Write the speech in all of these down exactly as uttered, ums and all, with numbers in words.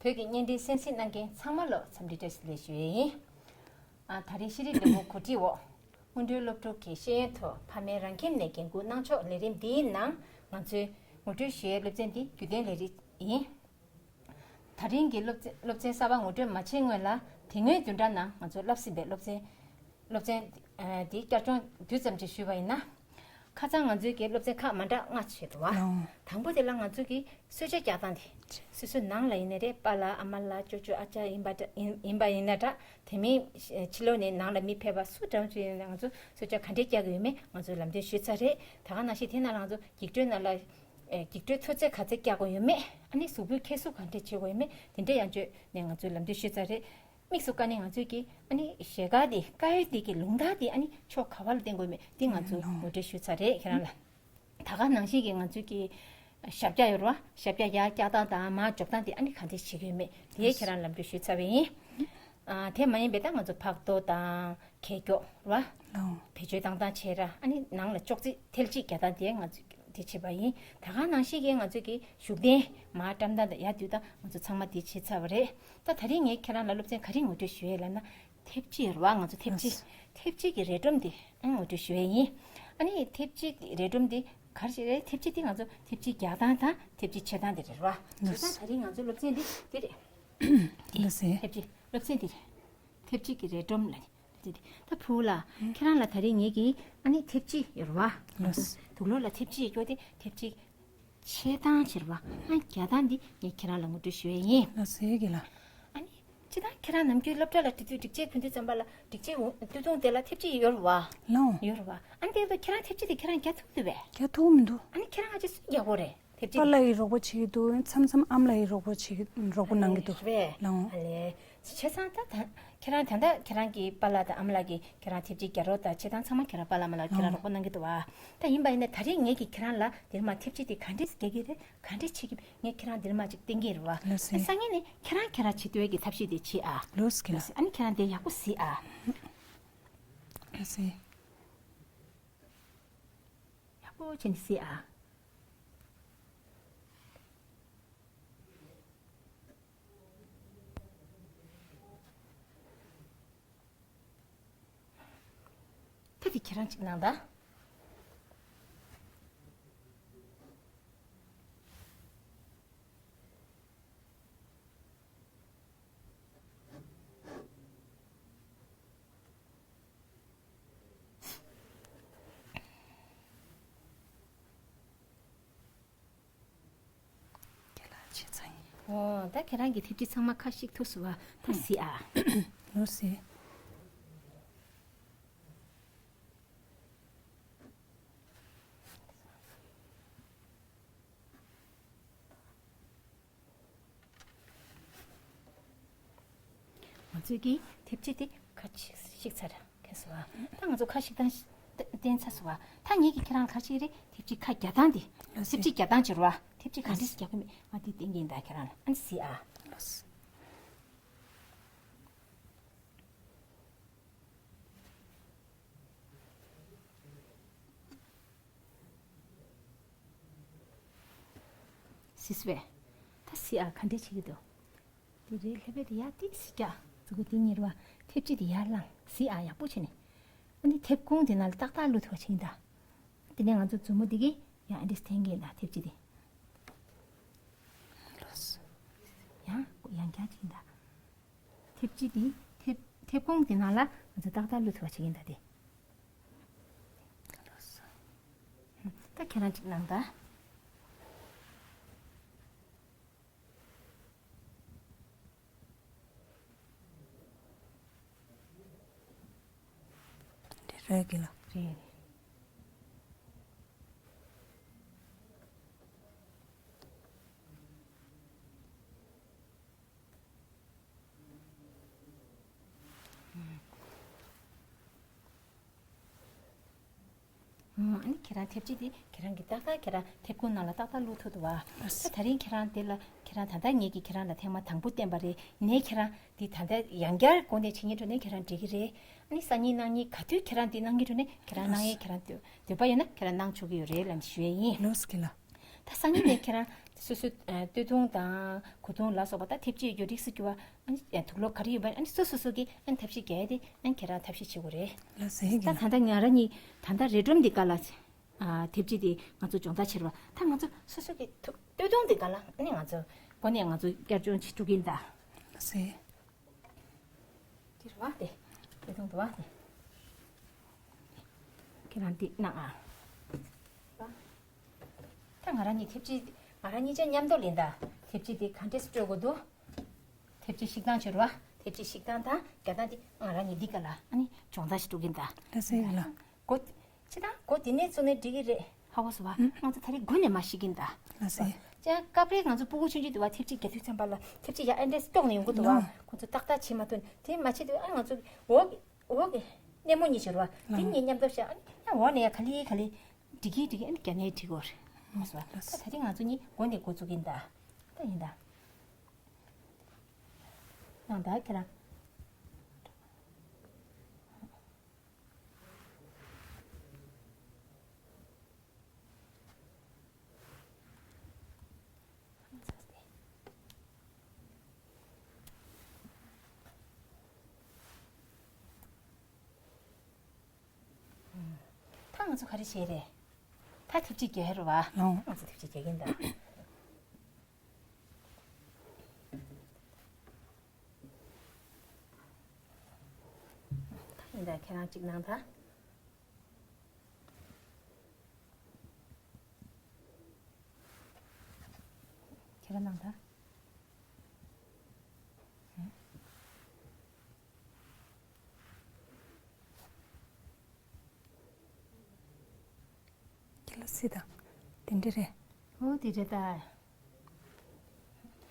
བོད་ཀྱི་བརྙན་འཕྲིན་གསན་གཟིགས་གནང་མཁན་ཚང་མ་ལ་འཚམས་འདྲི་བཀྲ་ཤིས་བདེ་ལེགས་ཞུ་ཡས་ཡིན། ཨ། ད་རེས་ཤེས་རིག་ལས་ཁུངས་གོ་སྒྲིག་འོག་སྔོན་འགྲོའི་སློབ་ཕྲུག་གི་ཤེས་ཡོན་ཐོག་ཕ་མའི་རང་ཁྱིམ་ནས་འགན་ཁུར་གནང་ཕྱོགས་ལས་རིམ་འདིའི་ནང་ང་ཚོས་ངོ་སྤྲོད་ཞུ་ཡའི་སློབ་ཚན་འདི་རྒྱུན་ལྡན་ལས་རིགས་ཡིན། ད་རིང་གི་སློབ་ཚན་སློབ་ཚན་གསར་པ་ངོ་སྤྲོད་མ་བྱེད་སྔོན་ལ། དེ་སྔོན་བདུན་ཕྲག་ནང་ང་ཚོ་བསླབས་ཟིན་པའི་སློབ་ཚན། སློབ་ཚན་ཨ་འདི་བསྐྱར་སྦྱོང་རྒྱུ་ཙམ་ཅིག་ཞུས་པ་ཡིན་ན། ཁ་སང་ང་ཚོའི་གི་སློབ་ཚན་ཁག་མ་འདྲ་ལྔ་བྱས་འདུག་བ། ཨོ། དང་པོ་དེ་ལ་ང་ཚོ་གི་གསོལ་ཇ་རྒྱག་སྟངས་དེ། སོ་སོའི་ནང་ལ་ཡིན་ནའི་རེད། པཱ་ལགས་ཨ་མ་ལགས་ཅོ་ཅོ་ཨ་ཅག་ཡིན་པ་འདྲ་ཡིན་ཡིན་པ་ཡིན་ན་འདྲ། དེ་མིན་ཕྱི་ལོགས་ནས་ནང་ལ་མི་ཕེབས་པ་སུ་འདྲ་བོ་ཅིག་ཡིན་ན་ང་ཚོ་གསོལ་ཇ་ག་འདྲས་རྒྱག་གི་ཡོད་མེད་ང་ཚོས་ལམ་སྟོན་ཞུས་ཚར་རེད། ད་ག་ནང་བཞིན་དེ་ནང་ལ་ང་ཚོ་འགྱིག་དཀྲོལ་ནང་ལ། ཨེ། འགྱིག་དཀྲོལ་མཐོ་ཚད་ག་ཚད་རྒྱག་དགོས་ཡོད་མེད། ཨ་ནི་གཟུགས་པོའི་འཁྱེར་སོ་ག་འདྲས་བྱེད་དགོས་ཡོད་མེད། དེ་འདྲས་ཡང་བརྗོད་ནས་ང་ཚོས་ལམ་སྟོན་ཞུས་ཚར་རེད། དམིགས་སུ་བཀར་ནས་ང་ཚོས་ཀྱི་ཨ་ནི་ཞལ་དཀར་དེ་དཀར་ཡོལ་དེ་གི་ལུང་ཐག་དེ་ཨ་ནི་ཕྱོགས་ག་བ་ལ་བསྟན་དགོས་མེད་དེ་ང་ཚོས་ངོ་སྤྲོད་ཞུས་ཚར་རེད་ཁྱེད་རང་ལ། ད་ག་ནང་བཞིན་གྱི་ང་ཚོས་ཀྱི་ཞབས་བཀྱག་ཡོད་རེད་བ། ཞབས་བཀྱག་ཡར་བཀྱག་སྟངས་དང་མར་འཇོག་སྟངས་དེ་ཨ་ནི་ག་འདྲས་བྱེད་ཀྱི་ཡོད་མེད་དེ་ཁྱེད་རང་ལམ་སྟོན་ཞུས་ཚར་བ་ཡིན། ཨ། དེ་མ་ཡིན་པའི་ད་ང་ཚོ་ཕག་ཏོ་དང་ཁལ་སྐྱོགས་ར། ལའོ། བེད་སྤྱོད་བཏང་སྟངས་བྱས་ར། ཨ་ནི་ནང་ལ་ཅོག་ཙེ་ཐལ་ཆད་རྒྱག་སྟངས་དེ་ང་ཚོས་དེ་བྱས་པ་ཡིན། ད་ག་ནང་བཞིན་གྱི་ང་ཚོས་ཀྱི་བཞུགས་གདན་མར་བཀྲམ་སྟངས་དང་ཡར་བསྡུ་སྟངས་ང་ཚོ་ཚང་མ་དེ་བྱས་ཚར་བ་རེད། ད་ད་རིང་ངས་ཁྱེད་རང་ལ་སློབ་ཚན་ག་རེ་ངོ་སྤྲོད་ཞུ་ཡས་ལབ་ན། ཐེབས་ཆི་ར་བ། ང་ཚོ་ཐེབས་ཆི། ཨ། ཐེབས་ཆི་གི་རས་སྒྲོམ་དེ་ཨང་ངོ་སྤྲོད་ཞུ་ཡས་ཡིན། ཨ་ནི་ཐེབས་ཆི་རས་སྒྲོམ་དེ་ག་རེ་ཞིག་རེད། ཐེབས་ཆི་དེ་ང་ཚོ་ཐེབས་ཆི་རྒྱག་སྟངས་དང་ཐེབས་ཆི་ཕྱེ་སྟངས་དེ་རེད་བ། ཨ། བྱས་ཙང་ད་རིང་ང་ཚོ་སློབ་ཚན་འདི་འདི་རེད། འདི་ལགས་སེ། ཐེབས་ཆི་སློབ་ཚན་འདི་རེད། ཐེབས་ཆི་གི་རས་སྒྲོམ་ལ་ནི་འདི་རེད། ད་བུ་ལ་ཁྱེད་རང་ལ་ད་རིང་ངེད་ཀྱིས་ཨ་ནི་ཐེབས་ཆི་ཡོད་རེད་བ། ལགས་སེ། དུག་ལོག་ལ་ཐེབས་ཆི་ཡོད་སྐྱོ་དེ་ཐེབས་ཆི་ཕྱེ་སྟངས་ཕྱེ་རེད་བ། ཨ། རྒྱག་སྟངས་འདི་ངས་ཁྱེད་རང་ལ་ངོ་སྤྲོད་ཞུ་ཡས་ཡིན། ལགས་སེ་རྒན་ལགས། ཨ་ནི་སྤྱིར་བཏང་ཁྱེད་རང་ནམ་རྒྱུན་སློབ་གྲྭ་ལ་འགྲོ་དུས་སྒྲིག་ཆས་གོན་དུས་ཙམ་པ་ལ་སྒྲིག་ཆས་འོ་སྟོད་ཐུང་དེ་ལ་ཐེབས་ཆི་ཡོད་རེད་བ། ལའོ། ཡོད་རེད་བ། ཨ་ནི་དེ་ཚོ་ཁྱེད་རང་ཐེབས་ཆི་དེ་ཁྱེད་རང་རྒྱག་ཐུབ་འདུག་བས། རྒྱག་ཐུབ་མི་འདུག་ཨ་ནི་ཁྱེད་རང་ཨ་ཅེ་སུས་རྒྱག་གོ་རེད། ཐེབས་ཆི་པཱ་ལགས་ཡིས་རོགས་པ་བྱེད་ཀྱི་འདུག་མཚམས་མཚམས་ཨ་མ་ལགས་ཡིས་རོགས་པ་བྱེད་ཀྱི་རོགས་པ་གནང་གི་འདུག་རེད། ལའོ། ཨ་ལས། བྱས་ཙང་ད་ད་ཁྱེད་རང་ད་ལྟ་ཁྱེད་རང་གི་པཱ་ལགས་དང་ཨ་མ་ལགས་ཀྱིས་ཁྱེད་རང་ཐེབས་ཆི་རྒྱག་རོགས་དང་བྱེད་སྟངས་ཚང་མ་ཁྱེད་རང་པཱ་ལགས་ཨ་མ་ལགས་ཁྱེད་རང་ཨོ། རོགས་པ་གནང་གི་འདུག་བ། ད་ཡིན་པ་ཡིན་ན་ད་རེས་ངེད་ཀྱིས་ཁྱེད་རང་ལ་འདིར་མ་ཐེབས་ཆི་དེ་ག་འདྲས་རྒྱག་གི་རེད། ག་འདྲས་བྱེད་ཀྱི། ངས་ཁྱེད་རང་འདིར་མ་ཅིག་བསྟན་གྱི་རེད་བ། ལགས་སེ། སང་ཉིན་ནས་ཁྱེད་རང་ཁྱེད་རང་བྱེད་འདོད་ཀྱི་ཐབས་ཤེས་དེ་བྱེད་ཨ། ལགས་སེ་ལགས་སེ། ཨ་ནི་ཁྱེད་རང་དེ་ཡག་པོ་གཟིགས་ཨ། ལགས་སེ། ཡག་པོ་བྱས་ནས་གཟིགས་ཨ། ད་དེ་ཁྱེད་རང་གཅིག་གནང་དང་། ཁྱེད་ལ་བྱས་ཙང་ཡིན། འོ། ད་ཁྱེད་རང་གི་ཐེབས་ཆི་ཚང་མ་ཁ་ཞིག་ཐུག་སོང་བ། ད་གཟིགས་ཨ། ལགས་སེ། ང་ཚོས་ཀྱིས་ཐེབས་ཆི་དེ་ཁ་ཅིག་བཤིག་ཚར། ཁེལ་སོང་བ། ད་ང་ཚོ་ཁ་བཤིག་སྟངས་བསྟན་ཚར་སོང་བ། ད་ངེད་ཀྱིས་ཁྱེད་རང་ལ་ག་ཅིག་རེད། ཐེབས་ཆི་ཁ་རྒྱག་སྟངས་དེ། ལགས་སེ། ཐེབས་ཆི་རྒྱག་སྟངས་ཅིག་རེད་བ། ཐེབས་ཆི་ག་འདྲས་རྒྱག་གི་མེད་ང་དེ་བསྟན་གྱི་ཡིན་ད་ཁྱེད་རང་ལ། ཨ་ནི་གཟིགས་ཨ། ལགས་སེ། གཟིགས་པས། ད་གཟིགས་ཨ་ག་འདྲས་བྱེད་ཀྱི་འདུག་དེ་རེད། ལྷེབ་པའི་དེ་ཡར་ཏིག་ཙམ་བཀྱག་མཛུབ་གུ་དེ་གཉིས་རེད་བ། ཐེབས་ཆི་དེ་ཡར་བླངས། གཟིགས་ཨ་ཡག་པོ་བྱས་ནས། ཨ་ནི་ཐེབས་ཁུང་དེ་ནང་ལ་ཏག་ཏག་བླུགས་ཐུབ་པ་བྱེད་ཀྱི་ཡིན་ད། དེ་ནས་ང་ཚོ་མཛུབ་མོ་དེ་གིས་ཡང་ཨ་འདྲས་འཐེན་གྱི་ཡིན་ད་ཐེབས་ཆི་དེ། ཡང་ཡང་བཀྱག་བྱེད་ཀྱི་ཡིན་ད། ཐེབས་ཆི་དེ་ཐེབས་ཐེབས་ཁུང་དེ་ནང་ལ་ང་ཚོ་ཏག་ཏག་བླུགས་ཐུབ་པ་བྱེད་ཀྱི་ཡིན་ད་དེ། ད་ཁྱེད་རང་གཅིག་གནང་ད། འདི་རེད་གི་ལ། རེད། ཨ་ནི་ཁྱེད་རང་ཐེབས་ཆི་དེ་ཁྱེད་རང་གིས་ཏག་ཏག་ཁྱེད་རང་ཐེབས་ཁུང་ནང་ལ་ཏག་ཏག་བླུགས་ཐུབ་འདུག་བ། ད་ད་རིང་ཁྱེད་རང་དེ་ལ་ཁྱེད་རང་ད་ལྟ་ངེད་ཀྱིས་ཁྱེད་རང་ལ་ཐེངས་མ་དང་པོ་བསྟན་པ་རེད། ནས་ཁྱེད་རང་དེ་ད་ལྟ་ཡང་བསྐྱར་དགོངས་དོན་བྱེད་སྙིང་འདོད་ན་ཁྱེད་རང་འགྲིག་གི་རེད། ཨ་ནི་སང་ཉིན་གནངས་ཉིན་ག་དུས་ཁྱེད་རང་དེ་གནང་སྙིང་འདོད་ན་ཁྱེད་རང་གནང་ཡས་ཁྱེད་རང་འདོད་འདོད་པ་ཡོད་ན་ཁྱེད་རང་གནང་ཆོག་གི་ཡོད་རེད་ལབ་ནས་ཞུ་ཡས་ཡིན། ལགས་སེ་ལགས། ད་སང་ཉིན་ནས་ཁྱེད་རང་ སོ་སོའི་ཨ་སྟོད་ཐུང་དང་གོས་ཐུང་ལ་སོགས་པ་ད་ཐེབས་ཅིག་ཡོད་རིགས་སུ་གྱུར་པ། ཨ་ནི་དུག་ལོག་ག་རེ་ཡོད་པ་ཨ་ནི་སོ་སོ་སོ་གིས་ཨ་ནི་ཐབས་ཤེས་རྒྱག་ཡ་དེ་ཨ་ནི་ཁྱེད་རང་ཐབས་ཤེས་བྱེད་དགོས་རེད། ལགས་སེ། ད་ད་ལྟ་ང་རང་གཉིས་ད་ལྟ་རས་སྒྲོམ་འདི་ག་ལ་ཨ་ཐེབས་ཅིག་དེ་ང་ཚོ་སྦྱོང་བརྡར་བྱེད་རོགས། ད་ང་ཚོ་སོ་སོ་གི་ཐུ་སྟོད་ཐུང་འདི་ག་ལ་ཨ་ནི་ང་ཚོ་གོ་ནས་ང་ཚོ་བསྐྱར་སྦྱོང་བྱེད་འགྲོ་གིན་ད། ལགས་སེ། འདི་རེད་བ་དེ། སྟོད་ཐུང་འདི་བ་དེ། ཁྱེད་རང་འདི་གནང་ཨ། ད་ང་རང་གཉིས་ཐེབས་ཅིག་ང་རང་གཉིས་ཆ་མཉམ་དུ་ལེན་ད། ཐེབས་ཅིག་དེ་ག་འདྲས་སྤྲོད་དགོས་འདུག་ཐེབས་ཅིག་བཤིག་སྟངས་བྱོས་ར། ཐེབས་ཅིག་བཤིག་སྟངས་དང་རྒྱག་སྟངས་དེ་ང་རང་གཉིས་འདི་ག་ལ་ཨ་ནི་སྦྱོང་བརྡར་ཞིག་འགྲོ་གིན་ད། ལགས་སེ་ལགས། སྒོ་ཕྱི་དང་སྒོ་དེ་ནས་བཙུགས་ནས་འགྲིག་གི་རེད། ཧ་གོ་སོང་བ། ང་ཚོ་ད་རེས་སྒོ་ནས་མར་བཤིག་གིན་ད། ལགས་སེ། ཅག་སྐབས་རེ་ང་ཚོ་སྤུ་གུ་ཆུང་ཆུང་དུ་བ་ཐེབས་ཅིག་རྒྱག་དུས་ཙམ་པ་ལ་ཐེབས་ཅིག་ཡ་ཨེ་འདྲས་ལྟོགས་ནས་ཡོང་གི་འདུག་བ། ལགས། ཁོ་ཚོ་ཏག་ཏག་བྱེད་མ་ཐུབ་དེ་མ་བྱེད་དུས་ཨ་ང་ཚོ་འོག་འོག་གི་སྣེ་མོ་གཉིས་བྱོས་ར་བ། དེ་ལགས། གཉིས་མཉམ་དུ་བྱ་ཨ་ནི་ཡང་འོག་ནས་ཡ་ག་ལེ་ག་ལེ་འགྲིག་གི་འགྲིག་གི་ཨ་ནི་རྒྱ་ནས་འགྲིག་གོ་རེད། ལགས་སོ། ད་ད་རེས་ང་ཚོ་གཉིས་སྒོ་ནས་འགོ་བཙུགས་གིན་ད། ད་ཡིན་ད། ནང་ད་ཁྱེད་རང་། ད་ང་ཚོ་ག་རེ་བྱས་རེད། ད་ཐེབས་ཅིག་རྒྱག་རེད་བ། ལགས། ང་ཚོ་ཐེབས་ཅིག་རྒྱག་གིན་ད། ད་ཡིན་ད་ཁྱེད་རང་གཅིག་གནང་ད། ཁྱེད་རང་གནང་ད། ཁྱེད་ལ་སྲིད་ད། དེ་འདྲ་རེད། ཨོ་དེ་རེད་ད།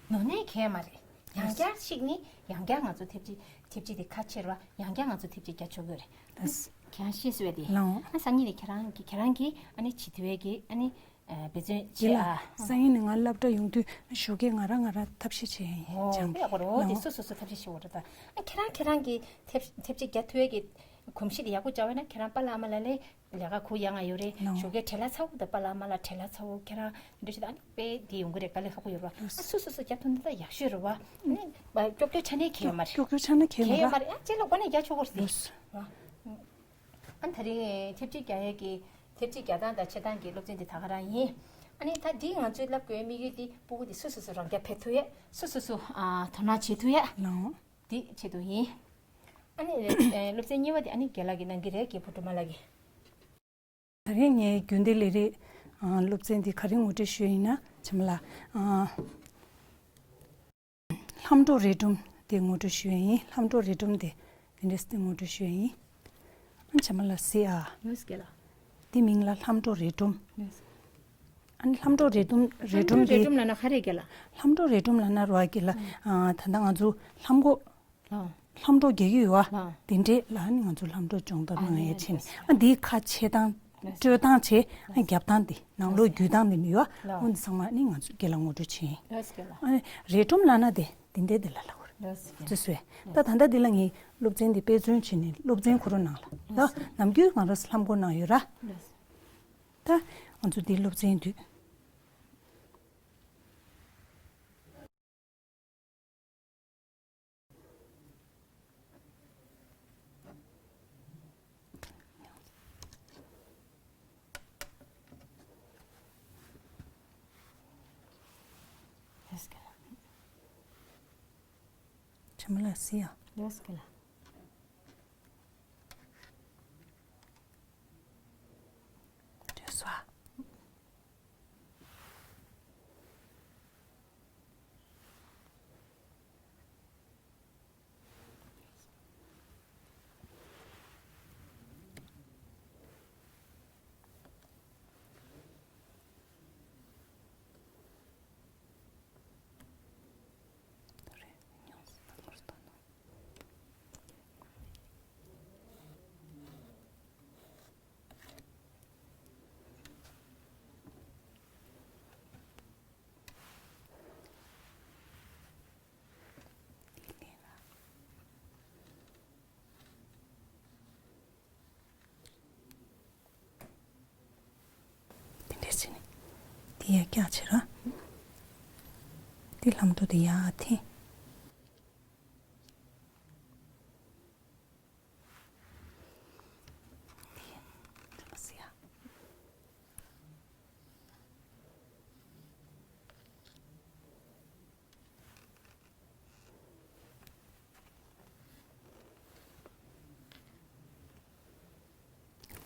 ནོར་ནས་གས་མ་རེད། ཡང་བསྐྱར་ཞིག་ནི་ཡང་བསྐྱར་ང་ཚོ་ཐེབས་ཅིག་ཐེབས་ཅིག་དེ་ཁ་ཕྱེར་བ་ཡང་བསྐྱར་ང་ཚོ་ཐེབས་ཅིག་རྒྱག་ཆོག་གི་རེད། ལགས། ཁྱེད་རང་ཤེས་སོང་བས་དེ། ལགས། ཨ་སང་ཉིན་ནས་ཁྱེད་རང་གི་ཁྱེད་རང་གིས་ཨ་ནི་བྱེད་ཐུབ་ཡས་ཀྱི་ཨ་ནི་འབད་བརྩོན་དེ་བྱེད་ལ་ཨ། སང་ཉིན་ནས་ང་སློབ་གྲྭ་ཡོང་དུས་ཞོགས་ཀས་ང་རང་ང་རང་ཐབས་ཤེས་བྱེད་ཡིན། ཨོ་སྦྱང་དཔེ་ཡག་པོ་རེད། ཨོ་དེ་ལགས། སོ་སོ་སོ་ཐབས་ཤེས་བྱེད་དགོས་རེད་ད། ཨ་ཁྱེད་རང་ཁྱེད་རང་གིས་ཐེབས་ཐེབས་ཅིག་རྒྱག་ཐུབ་ཡས་ཀྱི་གོམས་གཤིས་དེ་ཡག་པོ་བྱ་བས་ན་ཁྱེད་རང་པཱ་ལགས་ཨ་མ་ལགས་ལས། ལས་ཀ་གུ་ཡངས་ཡོད་རེད། ལགས། ཞོགས་ཀས་བྲེལ་བ་ཚ་བོ་དང་པཱ་ལགས་མ་ལགས་བྲེལ་བ་ཚ་བོ་ཁྱེད་རང་འདི་འདྲ་ཞིག་དང་དཔེ་འདི་ཡོང་གི་རེད། དཀའ་ལས་ཁག་པོ་ཡོད་རེད་བ། ལགས། ཨ་སོ་སོ་སོ་རྒྱབ་ཐུབ་ན་ད་ཡག་ཤོས་རེད་བ། ཨ་ནི་ཀྱོག་ཀྱོག་ཆ་ནས་གལ་ཡོད་མ་རེད། ཀྱོག་ཀྱོག་ཆ་ནས་གལ་གལ་ཡོད་མ་རེད། ཨ་ཅེ་ལ་སྒོ་ནས་རྒྱག་ཆོག་གོ་རེད། ལགས། ཨ་ད་རིང་ཐེབས་ཅིག་རྒྱག་ཡས་ཀྱི་ཐེབས་ཅིག་རྒྱག་སྟངས་དང་བྱེད་སྟངས་ཀྱི་སློབ་ཚན་འདི་ད་ག་རང་ཡིན། ཨ་ནི་ད་འདི་ང་ཚོས་བསླབ་དགོས་དམིགས་ཡུལ་འདི་སྤུ་གུ་འདི་སོ་སོ་སོ་རང་རྐྱ་འཕེར་ཐུབ་ཡས་སོ་སོ་སོ་ཨ་དོ་སྣང་བྱེད་ཐུབ་ཡས། ལགས། འདི་ཆེད་དུ་ཡིན། ཨ་ནི་ཨེ་སློབ་ཚན་གཉིས་པ་དེ་ཨ་ནི་རྒན་ལགས་ཀྱིས་གནང་གི་རེད། རྒད་པོ་སྒྲོལ་མ་ལགས་ཀྱིས། ད་རེས་ངའི་རྒྱུན་ལྡན་ལས་རིགས་ཨ་སློབ་ཚན་འདི་ག་རེ་ངོ་སྤྲོད་ཞུས་ཡིན་ན་བྱམས་མ་ལགས། ཨ་ལྷམ་སྒྲོག་རས་སྒྲོམ་དེ་ངོ་སྤྲོད་ཞུས་ཡིན། ལྷམ་སྒྲོག་རས་སྒྲོམ་དེ་དེ་འདྲས་དེ་ངོ་སྤྲོད་ཞུས་ཡིན། ཨ་བྱམས་མ་ལགས་གཟིགས་ཨ། ལགས་སོ་རྒན་ལགས། དེ་མིང་ལ་ལྷམ་སྒྲོག་རས་སྒྲོམ། ལགས་སོ། ཨ་ནི་ལྷམ་སྒྲོག་རས་སྒྲོམ་རས་སྒྲོམ་དེ། ལྷམ་སྒྲོག་རས་སྒྲོམ་ལབ་ན་ག་རེ་རྒན་ལགས། ལྷམ་སྒྲོག་རས་སྒྲོམ་ལབ་ན་རོ་ཨ་རྒན་ལགས། ཨ་ད་ལྟ་ང་ཚོ་ལྷམ་གོག་ལགས། ལྷམ་སྒྲོག་རྒྱག་གི་ཡོད་བ། ལགས། དེ་འདྲས་ལ་ནི་ང་ཚོ་ལྷམ་སྒྲོག་སྦྱོང་བརྡར་གནང་ཡས་ཕྱིན། ཨ་འདིའི་ཁ་ཕྱེ་སྟངས་སྤྲོད་སྟངས་བྱས་ཨ་རྒྱབ་སྟངས་འདི་ནང་ལོགས་བརྒྱུད་སྟངས་འདི་ནི་ཡོད་བ། ཨོ་འདི་ཚང་མ་ནི་ང་ཚོ་རྒན་ལགས་ངོ་སྤྲོད་བྱས་ཡིན། ཨ་རས་སྒྲོམ་ལབ་ན་དེ་འདི་འདྲས་འདི་ལ་ལབ་དགོས་རེད། ཙི་སུའི་ད་ད་ལྟ་འདི་ལ་ངས་སློབ་ཚན་འདི་དཔེ་མཚོན་བྱས་ནས་སློབ་ཚན་ཁོ་རང་ནང་ལ་ད་ནམ་རྒྱུན་ང་རང་ལྷམ་གོག་གནང་ཡོད་ར། ད་ང་ཚོ་འདི་སློབ་ཚན་དུས། བྱམས་མ་ལགས་གཟིགས་ཨ། ལགས་སོ་རྒན་ལགས། འགྲོ་སོང་ཨ། དེ་འདྲས་བྱས་ནས་དེ་ཡར་བཀྱག་བྱེད་ར། ལྷམ་སྒྲོ་དེ་ཡར་འཐེན།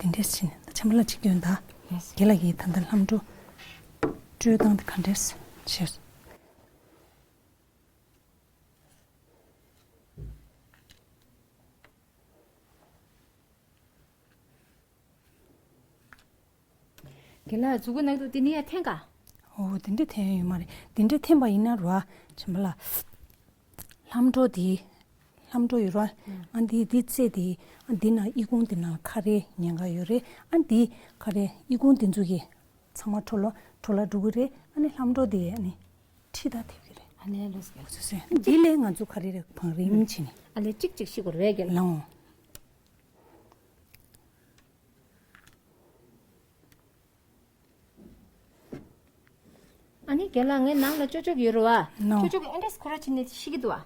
དེ་འདྲས་བྱས་ནས་ད་ཆམ་པ་ལ་གཅིག་སྐྱོན་ད། རྒན་ལགས་ཀྱིས་ད་ལྟ་ལྷམ་སྒྲོ་སྤྲོད་སྟངས་དེ་ག་འདྲས་བྱས། རྒན་ལགས་མཛུབ་གུ་ནང་དུ་དེ་ནི་ཡ་འཐེན་ག། ཨོ་དེ་འདྲས་འཐེན་ཡོད་མ་རེད། དེ་འདྲས་འཐེན་པ་ཡིན་ན་ར་ཆམ་པ་ལ། ལྷམ་སྒྲོ་དེ། ལྷམ་སྒྲོ་ཡོད་ར། ཨ་འདི་འདི་རྩེ་དེ། ཨ་འདི་ན་ཨི་ཁུང་དེ་ན་ཁ་རེ་ཉེན་ཁ་ཡོད་རེད། ཨ་འདི་ཁ་རེ་ཨི་ཁུང་དེ་ཚོ་གི་ཚང་མ་འཕྲོ་ལ་འཕྲོ་ལ་འགྲོ་གི་རེད། ཨ་ནི་ལྷམ་སྒྲོ་དེ་ཨ་ནི་ཁྲིད་ད་ཐེབས་ཀྱི་རེད། ཨ་ནི་ལོས་ཀྱི། སོ་སོ་འདི་ལས་ང་ཚོ་ག་རེ་རེད་བང་རིམ་བྱས་ནས། ཨ་ལས་གཅིག་གཅིག་ཤིག་དགོས་རེད་རྒན་ལགས། ལའོ། ཨ་ནི་རྒན་ལགས་ངའི་ནང་ལ་ཅོ་ཅོ་ཡོད་རེད་བ། ནོ། ཅོ་ཅོ་གི་ཨེ་འདྲས་ཁོ་ར་ཕྱིན་ནས་ཤི་གི་འདུག་བ།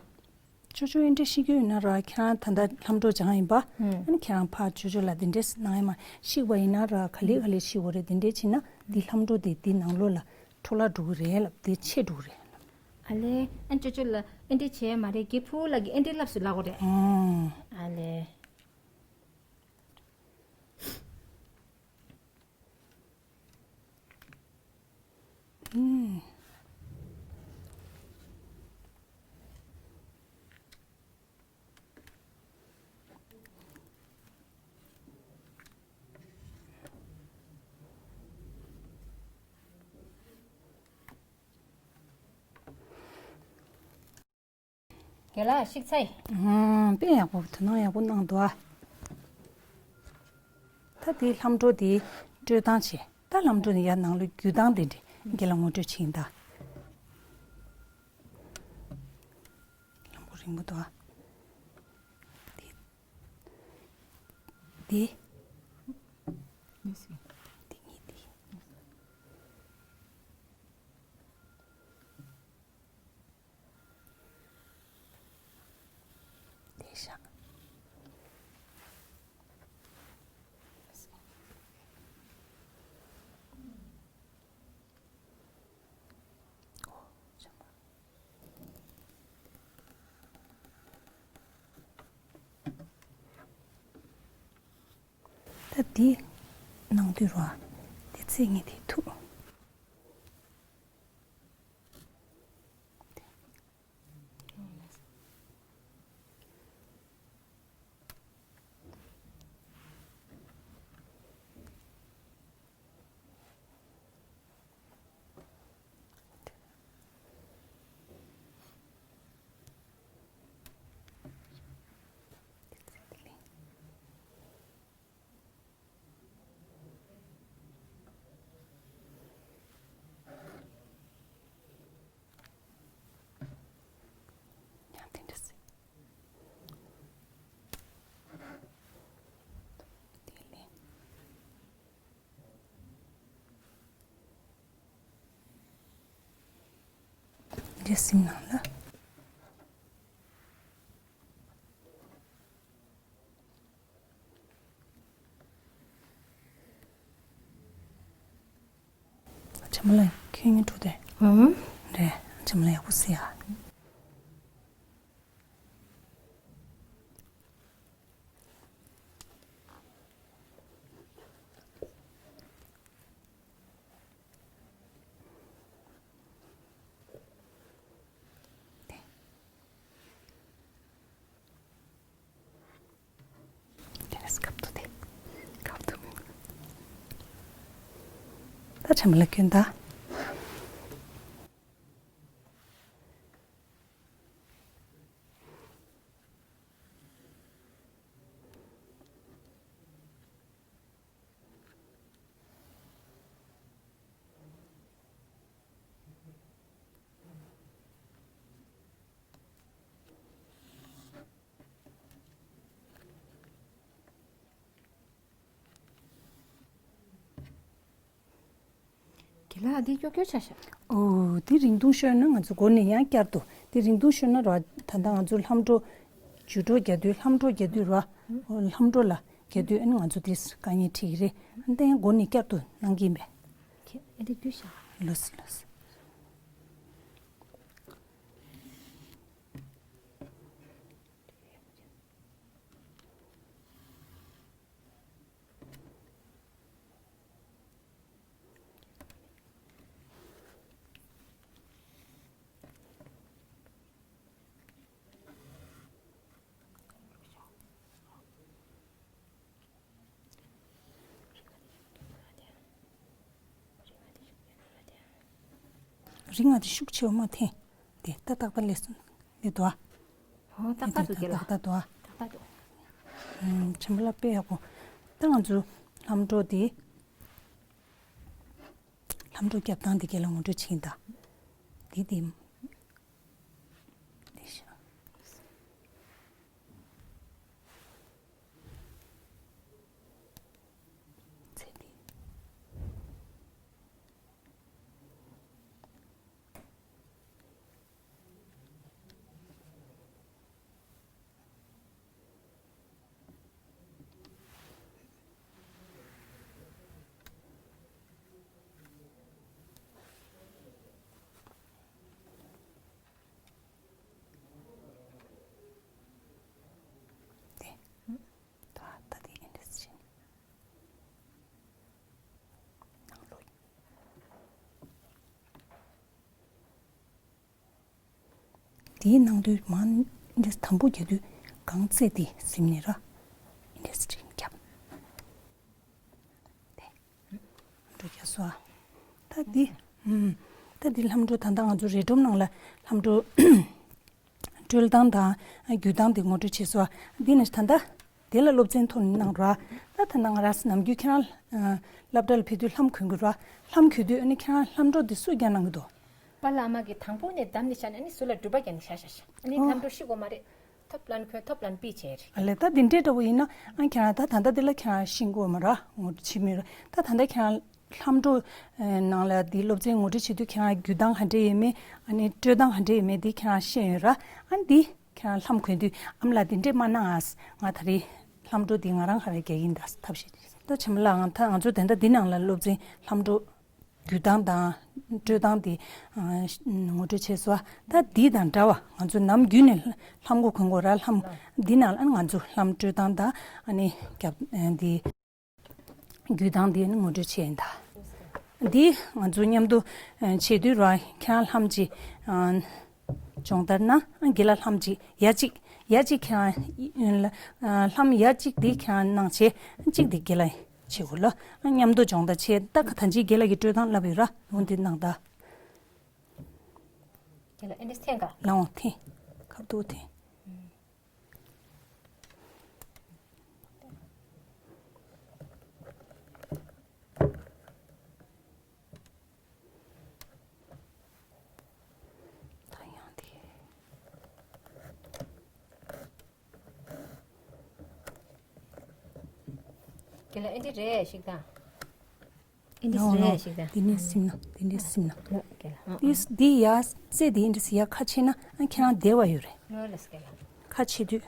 ཅོ་ཅོ་ཨེ་འདྲས་ཤི་གི་ཡོད་ན་ར་ཁྱེད་རང་ད་ལྟ་ལྷམ་སྒྲོ་སྦྱངས་ཡིན་པ། ཨ་ནི་ཁྱེད་རང་ཕར་ཅོ་ཅོ་ལ་འདི་འདྲས་གནང་ཡ་མ་ཤི་བ་ཡིན་ན་ར་ག་ལེ་ག་ལེ་ཤི་བ་རེད། འདི་འདྲས་བྱས་ན་འདི་ལྷམ་སྒྲོ་དེ་འདི་ནང་ལོགས་ལ་འཕྲོ་བརླག་འགྲོ་གི་རེད་ལབ། དེ་ཆད་འགྲོ་གི་རེད་ལབ། ཨ་ལས་ཨ་ཅོ་ཅོ་ལ་ཨེ་འདྲས་བྱས་མ་རེད། རྒད་པོ་ལགས་ཀྱི་ཨེ་འདྲས་ལབ་སུ་ལབ་དགོས་རེད། ཨོ། ཨ་ལས། ཨུམ། རྒན་ལགས་ཤིག་ཚ་ཡི། ཨང་། དཔེ་ཡག་པོ། དོ་སྣང་ཡག་པོ་གནང་འདུག་ཨ། ད་དེའི་ལྷམ་སྒྲོ་དེའི་སྤྲོད་སྟངས་བྱས། ད་ལྷམ་སྒྲོ་ནི་ཡར་ནང་ལོགས་བརྒྱུད་སྟངས་དེ་འདྲ་རྒན་ལགས་ངོ་སྤྲོད་བྱེད་ཡིན་ད། ལྷམ་སྒྲོ་རིང་པོ་འདུག་ཨ། དེ། དེ། དེ་གཉིས་དེ། དེ་བཞག་ད་འདི་ནང་དུ་རོ། དེ་ཚེ་ངས་དེ་ཐུག་ཡང་དེ་འདྲ་ཟེར། དེ་ལས། འདྲེ་སིམ་ནང་ལ། ཆེན་མོ་ལ་ཁྱོད་ཉིད་འགྲོ་དེ། ཨང་། རེད། ཆེན་མོ་ལ་ཡག་པོ་ཟེར་ཡ། དེ་ནས་སྐབས་ཐོག་དེ། སྐབས་ཐོག་མིན། ད་ཆམ་ལ་སྐྱོན་ད། ལ་འདི་ཀྱོག་ཀྱོག་ཆ་ཤག་ཨོ། འདི་རིང་ཐུང་ཤོར་ན་ང་ཚོ་འགོ་ནས་ཡང་བསྐྱར་དུ། འདི་རིང་ཐུང་ཤོར་ན་ར། ད་ལྟ་ང་ཚོ་ལྷམ་སྒྲོ། ཇུས་སྒྲོ་རྒྱག་དུས། ལྷམ་སྒྲོ་རྒྱག་དུས་ར། ཨོ། ལྷམ་སྒྲོ་ལ་རྒྱག་དུས་ཨ་ནི་ང་ཚོ་དེ་དཀའ་ངལ་འཕྲད་ཀྱི་རེད། ཨ་ནི་ད་ཡང་འགོ་ནས་བསྐྱར་དུ་གནང་གི་ཡིན་པས། ཁྱེད་ཨ་འདི་བསྡུས་ཤག་ལོས་ལོས། རིང་ང་དེ་ཤུགས་ཆེ་བ་མ་འཐེན། དེ་ད་ཏག་ཏག་ལས་སོང་། དེ་དོ། ཧོ་ཏག་ཏག་འདུག་དེ་ལ་ཏག་ཏག་དོ། ཏག་ཏག་འདུག་ཨམ། ཆམ་པ་ལ་དཔེ་ཡག་པོ། ད་ང་ཚོ་ལྷམ་སྒྲོ་དེ། ལྷམ་སྒྲོ་རྒྱབ་སྟངས་དེ་ག་ལ་ངོ་སྤྲོད་བྱེད་ཀྱིན་གདའ། དེ་དེ། དེ་ཤ། ཚེ་འདི། དེ། ད་ད་དེ་ཨེ་འདྲས་བྱས་ནས། ནང་ལོགས། དེའི་ནང་དུ་མར་འདི་དམ་པོ་རྒྱག་དུས་གང་ཚེ་དེ་ཟིན་ནས་ར། འདི་སྤྲིན་རྒྱབ། དེ། འགྲོ་རྒྱག་སོ། ད་འདི། ཨུམ། ད་འདི་ལྷམ་སྒྲོ་ད་ལྟ་ང་ཚོ་རས་སྒྲོམ་ནང་ལ་ལྷམ་སྒྲོ། དཀྲོལ་སྟངས་དང་རྒྱུ་སྟངས་དེ་ངོ་སྤྲོད་བྱས་སོ། འདི་ནི་ད་ལྟ། དེ་ལ་སློབ་ཚན་ཐོག་ནས་གནང་ར། ད་ད་ནང་ར་ནམ་རྒྱུན་ཁྱེད་རང་། སློབ་གྲྭ་ལ་ཕེབས་དུས་ལྷམ་གོན་དགོས་ར། ལྷམ་གོན་དུས་ཨ་ནི་ཁྱེད་རང་ལྷམ་སྒྲོ་དེ་སུས་རྒྱག་གནང་གི་འདུག་པཱ་ལགས་ཨ་མ་གིས་དང་པོ་ནས་བདམས་ནས་བཞག་ནས་ཨ་ནི་ཟུར་ལ་སྒྲུབ་པ་རྒྱག་ནས་བཞག་བཞག་བཞག་ཨ་ནི་ཨོ། ལྷམ་སྒྲོ་ཤེས་དགོས་མ་རེད། ཐོབ་ལན་གོན་ཐོབ་ལན་པི་བྱས་རེད། ཨ་ལས་ད་འདི་འདྲའི་འདྲ་བོ་ཡིན་ན་ཨ་ཁྱེད་རང་ད་ད་ལྟ་འདི་ལ་ཁྱེད་རང་ཤེས་དགོས་མ་ར་ངོ་ཕྱི་མི་ར། ད་ད་ལྟ་ཁྱེད་རང་ལྷམ་སྒྲོ་ནང་ལ་འདི་སློབ་ཚན་ངོ་སྤྲོད་བྱེད་དུས་ཁྱེད་རང་རྒྱུ་སྟངས་ག་འདྲས་ཡོད་མེད་ཨ་ནི་དཀྲོལ་སྟངས་ག་འདྲས་ཡོད་མེད་འདི་ཁྱེད་རང་ཤེས་ཡོད་ར། ཨ་འདི་ཁྱེད་རང་ལྷམ་གོན་དུས་ཨ་མ་ལགས་འདི་འདྲས་མ་གནང་ཨ། ང་ད་རེས་ལྷམ་སྒྲོ་འདི་ང་རང་ག་རེ་རྒྱག་གིན་ད་ཐབས་ཤེས་ད་ཆེན་པོ་ལགས་ཨང་ད་ང་ཚོ་དེ་འདྲ་འདི་ནང་ལ་སློབ་ཚན་ལྷམ་སྒྲོ། རྒྱུ་སྟངས་དང་། དཀྲོལ་སྟངས་དེ། ཨ། ངོ་སྤྲོད་བྱས་སོ། ད་འདི་དང་འདྲ་བ་ང་ཚོ་ནམ་རྒྱུན་ནས་ལྷམ་གོ་གོན་གོ་ར་ལྷམ། འདི་ནང་ལ་ང་ཚོ་ལྷམ་དཀྲོལ་སྟངས་དང་ཨ་ནི་རྒྱབ་འདི། རྒྱུ་སྟངས་དེ་ནི་ངོ་སྤྲོད་བྱས་ཡིན་ད། འདི་ང་ཚོ་མཉམ་དུ་བྱེད་དུས་ར་ཁྱེད་རང་ལྷམ་གཅིག་སྦྱོང་བརྡར་ན་དགེ་ལ་ལྷམ་གཅིག་ཡ་གཅིག་ཡ་གཅིག་ཁྱེད་རང་ལྷམ་ཡ་གཅིག་འདི་ཁྱེད་རང་གནང་བྱས་གཅིག་འདི་དགེ་ལ། བྱེད་དགོས་ལ། མཉམ་དུ་སྦྱོང་བརྡར་བྱེད་ད་ག་ད་ཅི་དགེ་ལགས་ཀྱིས་དཀྲོལ་སྟངས་ལབ་ཡོད་ར་འོ་འདི་གནང་ད། དགེ་ལགས་ཨེ་འདྲས་འཐེན་ག་ལ་འོང་འཐེན། ཁ་ཐུག་འཐེན། ད་ཡང་དེ། དགེ་ལགས་ཨེ་འདྲས་རེད་ཞིག་དང་། ཨེ་འདྲས་རེད་ཞིག་དང་། འདི་ནས་སིམ་ན་འདི་ནས་སིམ་ན། ལོ་དགེ་ལགས་ཨ། འདི་འདི་ཡ་རྩེ་འདི་ཨེ་འདྲས་ཡ་ཁ་ཕྱེ་ན་ཨ་ཁྱེད་རང་བདེ་བ་ཡོད་རེད། ལོ་ལགས་དགེ་ལགས། ཁ་ཕྱེ་དུས།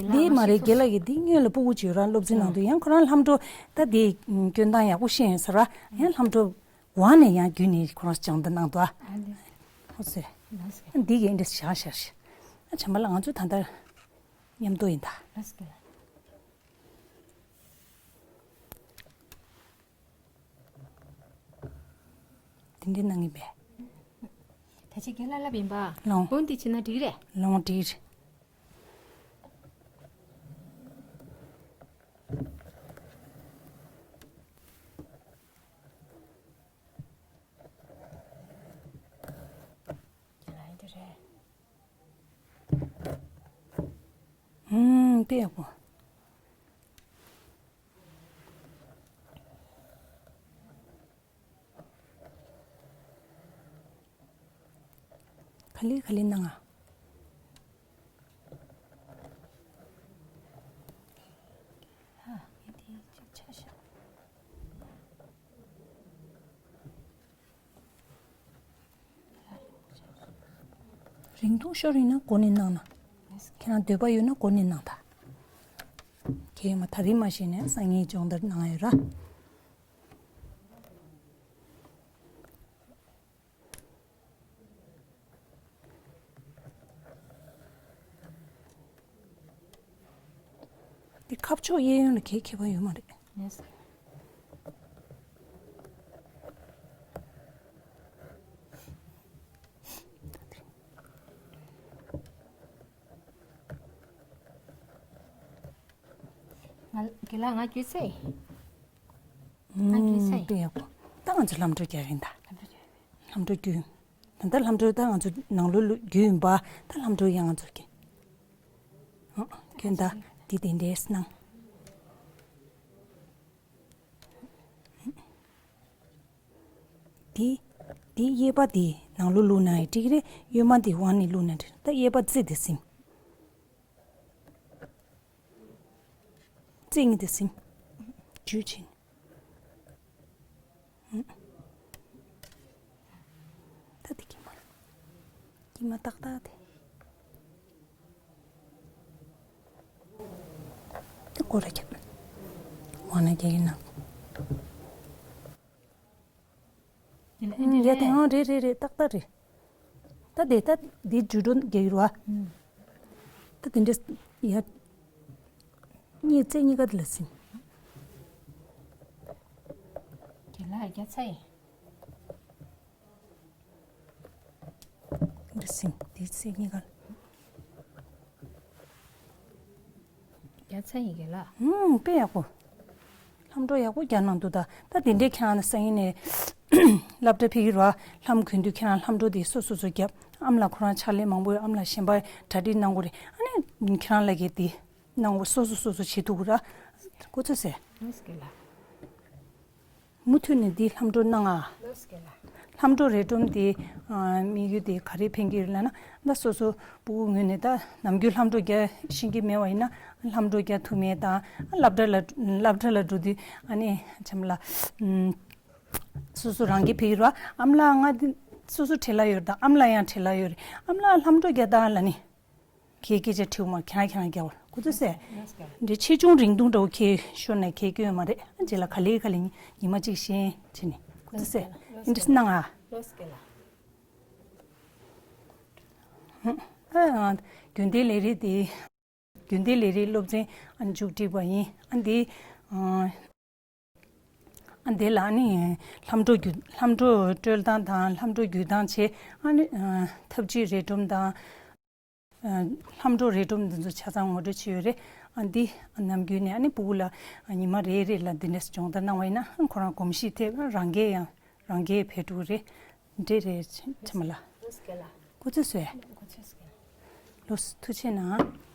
འདི་མ་རེད་དགེ་ལགས་ཀྱིས་འདི་སྔོན་ལ་སྤུ་གུ་བྱོས་ར་སློབ་ཚན་ནང་དུ་ཡང་ཁོ་རང་ལྷམ་སྒྲོ་ད་འདི་སྐྱོན་སྟངས་ཡག་པོ་ཤེས་ཡོད་ས་ར་ཡང་ལྷམ་སྒྲོ་འོག་ནས་ཡང་བརྒྱུད་ནས་ཁོ་རང་སྦྱང་བརྡར་གནང་འདུག་ཨ། ཨ་ལེ། ཧོ་སེ། ལགས་སེ། འདི་གི་འདི་བཞག་བཞག་ཤི། ཨ་བྱམས་པ་ལགས་ང་ཚོ་ད་ལྟ་མཉམ་དུ་ཡིན་ད། ལགས་སེ། དེ་འདྲའི་གནང་གི་མེད། ད་ཅི་རྒན་ལགས་ལབ་ཡིན་པ། ལོང་། འོ་འདི་བྱས་ན་འགྲིག་རེད། ལོང་འགྲིག་རེད། ལ་ཡིན་དེ་རེད། དཔེ་ཡག་པོ། ག་ལེ་ག་ལེ་གནང་ང་། ཧ། ངས་དེ་ཅིག་ཆ་བཞག་རིང་ཐུང་ཤོར་ཡིན་ན་འགོ་ནས་གནང་ན། ཁྱེད་རང་འདོད་པ་ཡོད་ན་འགོ་ནས་གནང་ད། ཁྱེད་མ་ད་རིང་མ་ཤེས་ནས་སང་ཉིན་སྦྱོང་བརྡར་གནང་ཡོད་ར། འདི་ཁ་ཕྱོགས་གཡས་གཡོན་ལ་གའི་ཁྱད་པར་ཡོད་མ་རེད། ཡེས། ང་དགེ་ལགས་ང་རྒྱུས་ཚེ། ང་རྒྱུས་ཚེ། དཔེ་ཡག་པོ། ད་ང་ཚོ་ལྷམ་སྒྲོལ་རྒྱག་གིན་ད། ལྷམ་སྒྲོལ་རྒྱག་གིན། ལྷམ་སྒྲོལ་རྒྱུ། ད་ལྟ་ལྷམ་སྒྲོལ་ད་ང་ཚོ་ནང་ལོགས་ལ་རྒྱུ་ཡིན་པ། ད་ལྷམ་སྒྲོལ་ཡང་ང་ཚོར་གྱིན། ཨ། ཁྱོད་ད་འདི་དེ་འདྲས་སྣང་། འདི། འདི་གཡས་པ་འདི་ནང་ལོགས་བླུགས་ན་ཡང་འགྲིག་རེད། གཡོན་མ་འདི་དབང་ནས་བླུགས་ན་འགྲིག་ད་གཡས་པ་རྩེ་འདི་ཟིན། རྩེ་གཉིས་འདི་ཟིན། འཇུས་ཕྱིན། ད་འདི་གྱིས་མ། གྱིས་མ་ཏག་ཏག་དེ། དེ་སྐོར་ར་རྒྱབ། འོ་ན་རྒྱག་གི་ན། ཡ་དེ་ཨང་རེད་རེད་རེད་ཏག་ཏག་རེད། ད་དེ་ད་དེ་འཇུ་འགྲོ་རྒྱག་གི་རེད་བ། ད་དེ་འདྲས་ཡ། གཉིས་རྩེ་གཉིས་ཀ་དེ་ལ་ཟིན། རྒྱ་ལགས་རྒྱ་ཚ་ཡིན། འདི་སིང་འདི་སིང་གཉིས་ཀ། རྒྱ་ཚ་ཡི་གེ་ལ། ཧུམ། དཔེ་ཡག་པོ། ལྷམ་སྒྲོག་ཡག་པོ་རྒྱག་གནང་འདུག་ད་ད་དེ་འདྲའི་ཁྱེད་རང་སང་ཉིན་ནས་སློབ་གྲྭ་ཕེབས་ཀྱི་རེད་བ། ལྷམ་གོན་དུས་ཁྱེད་རང་ལྷམ་སྒྲོག་དེ་སོ་སོ་སོ་རྒྱབ། ཨ་མ་ལགས་ཁོ་རང་ཕྱག་ལས་མང་པོ་ཡོད། ཨ་མ་ལགས་གཞན་པ་གྲ་སྒྲིག་གནང་དགོས་རེད། ཨ་ནི་ཁྱེད་རང་ལ་གས་དེ་གནང་དགོས། སོ་སོ་སོ་སོ་བྱེད་ཐུབ་ཀྱི་ར། ཁོ་ཚོ་ཟེར། ལགས་སོ་རྒན་ལགས། མུ་མཐུད་ནས་འདི་ལྷམ་སྒྲོག་གནང་ཨ། ལགས་སོ་རྒན་ལགས། ལྷམ་སྒྲོག་རས་སྒྲོམ་དེ་ཨ་དམིགས་ཡུལ་དེ་ག་རེ་ཕན་གྱི་ཡོད་ལབ་ན། ད་སོ་སོ་སྤུ་གུ་ངོས་ནས་ད་ནམ་རྒྱུན་ལྷམ་སྒྲོག་རྒྱག་ཤེས་ཀྱི་མེད་པ་ཡིན་ན་ལྷམ་སྒྲོག་རྒྱག་ཐུབ་མེད་དང་། སློབ་གྲྭ་ལ་སློབ་གྲྭ་ལ་འགྲོ་དུས་ཨ་ནི་ཆམ་ལ་ཨུམ། སོ་སོ་རང་གི་ཕེབས་ཀྱི་རེད་བ། ཨ་མ་ལགས་ང་འདི་སོ་སོ་བྲེལ་བ་ཡོད་རེད། ད་ཨ་མ་ལགས་ཡང་བྲེལ་བ་ཡོད་རེད། ཨ་མ་ལགས་ལྷམ་སྒྲོག་རྒྱག་དང་ལབ་ནི། ཁྱེད་སྐད་ཆ་དྲིས་མ། ཁྱེད་རང་ཁྱེད་རང་རྒྱག་པར་ཁོ་ཚོ་ཟེར། འདི་ཆེ་ཆུང་རིང་ཐུང་འདྲ་བོ་ཁྱེད་ཤོར་ནས་ཁྱེད་སྐྱོན་མ་རེད། རྗེས་ལ་ག་ལེ་ག་ལེ་ཉི་མ་གཅིག་ཤེས་བྱས་ནས་ཁོ་ཚོ་ཟེར། འདི་གནང་ཨ། ཨ། རྒྱུན་ལྡན་ལས་རིགས་དེ། རྒྱུན་ལྡན་ལས་རིགས་སློབ་ཚན་ཨ་མཇུག་སྒྲིལ་བ་ཡིན། ཨ་འདི། ཨ། ཨ་འདི་ལ་ནི་ལྷམ་སྒྲོག་རྒྱུ། ལྷམ་སྒྲོག་དཀྲོལ་སྟངས་དང་ལྷམ་སྒྲོག་རྒྱུ་སྟངས་བྱས། ཨ་ནི་ཨ་ཐབས་ཇུས་རས་སྒྲོམ་དང་། ཨ་ལྷམ་སྒྲོག་རས་སྒྲོམ་འདི་ཚོ་ཆ་ཚང་ངོ་སྤྲོད་བྱས་ཡོད་རེད། ཨ་འདི་ནམ་རྒྱུན་ནས་ཨ་ནི་སྤུ་གུ་ལ་ཉི་མ་རེ་རེ་ལ་འདི་འདྲས་སྦྱོང་བརྡར་གནང་བ་ཡིན་ན་ཁོ་རང་གོམས་གཤིས་ཐེབས། རང་འགན་ཡང་རང་འགན་འཕེལ་འགྲོ་གི་རེད། འདྲེ་རེད་ཆེ་མ་ལ། ལགས་སོ་རྒན་ལགས། ཁོ་ཚོས་བཟོས། ཁོ་ཚོས་བཟོས། ལགས་སོ་ཐུགས་རྗེ་གནང་།